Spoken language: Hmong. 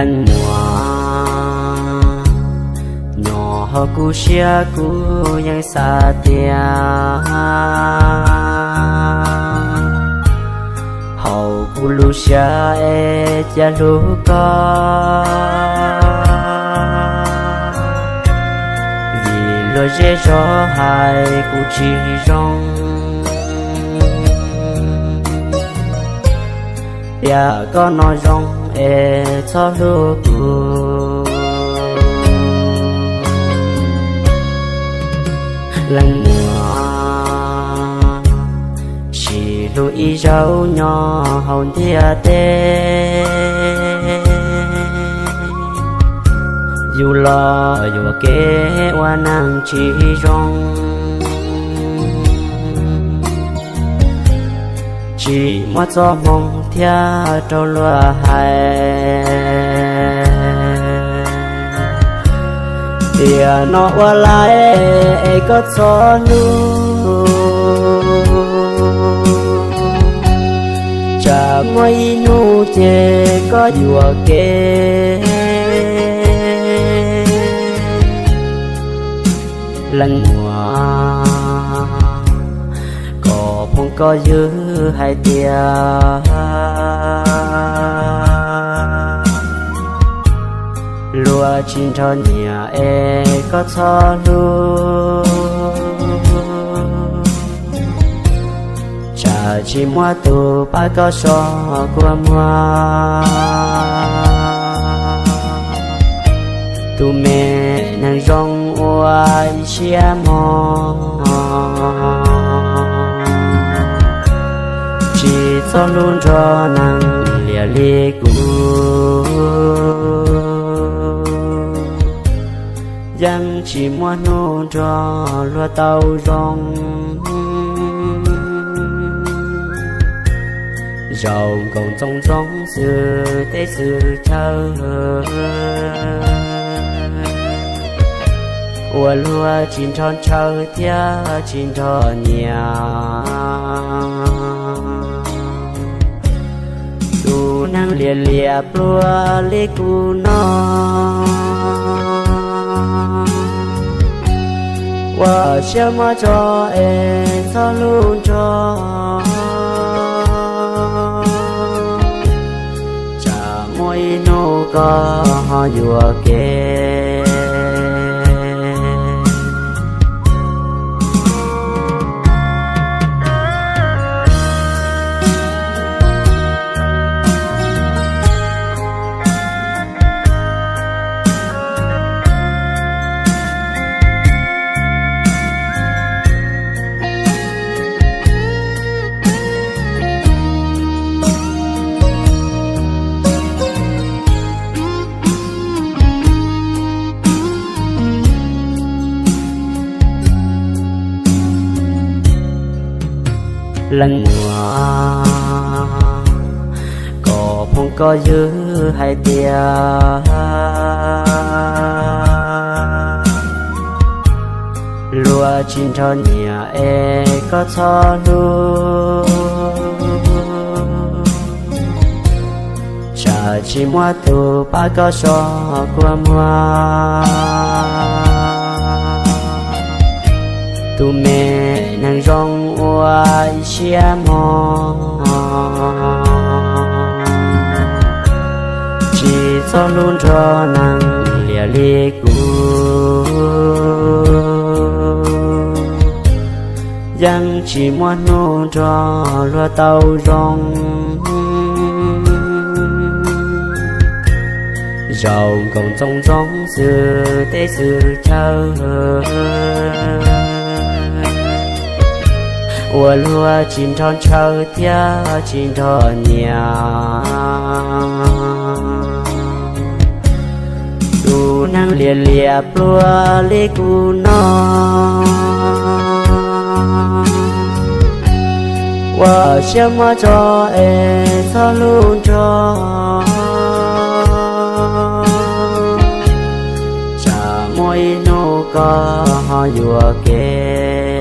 Leej muam, nyob hauv kuv siab kuv yeej xav tias hauv kuv lub siab es cia hlub koj, vim luag zej zog hais kuv tsis zoo. Tias koj no zoo es txhob hlub kuv. Leej muam, sib hlub ib zaug nyob hauv ntiaj teb, yus los yuam kev ua neeg tsis zoo, tsis muaj txoj hmoo thiab raug luag hais. Tiam no ua lais es koj txhob hlub, tsam muaj ib hnub ces koj yuam kev. Leej muam, koj phooj koj ywg hais tias luag tsis nrog nyiam es koj txhob hlub, tsam tsis muaj tus pab koj so kua muag. Tus me neeg zoo ua ib siab mog, tsis txhob hlub nrog neeg liam li kuv, yeej tsis muaj hnub nrog luag tau zoo. Zaum nkoos txoos ntxoo xwm teb xwm chaw, ua luag tsis nrog ntshaw thiab tsis nrog nyiam. Tus neeg liam liam pluag li kuv no, ua siab mob tso es txhob hlub nrog, tsam muaj ib hnub koj ho yuam kev. Leej muam, koj phooj koj ywg hais tias luag tsis nrog nyiam es koj txhob hlub, tsam tsis muaj tus pab koj so kua muag. Tus me neeg zoo ua ib siab mog, tsis txhob hlub nrog neeg liam li kuv, yeej tsis muaj hnub nrog luag tau zoo. Zaum nkoos txoos ntxoo xwm teb xwm chaw, ua luag tsis nrog ntshaw thiab tsis nrog nyiam. Tus neeg liam liam pluag li kuv no, ua siab mob tso es txhob hlub nrog, tsam muaj ib hnub koj ho yuam kev.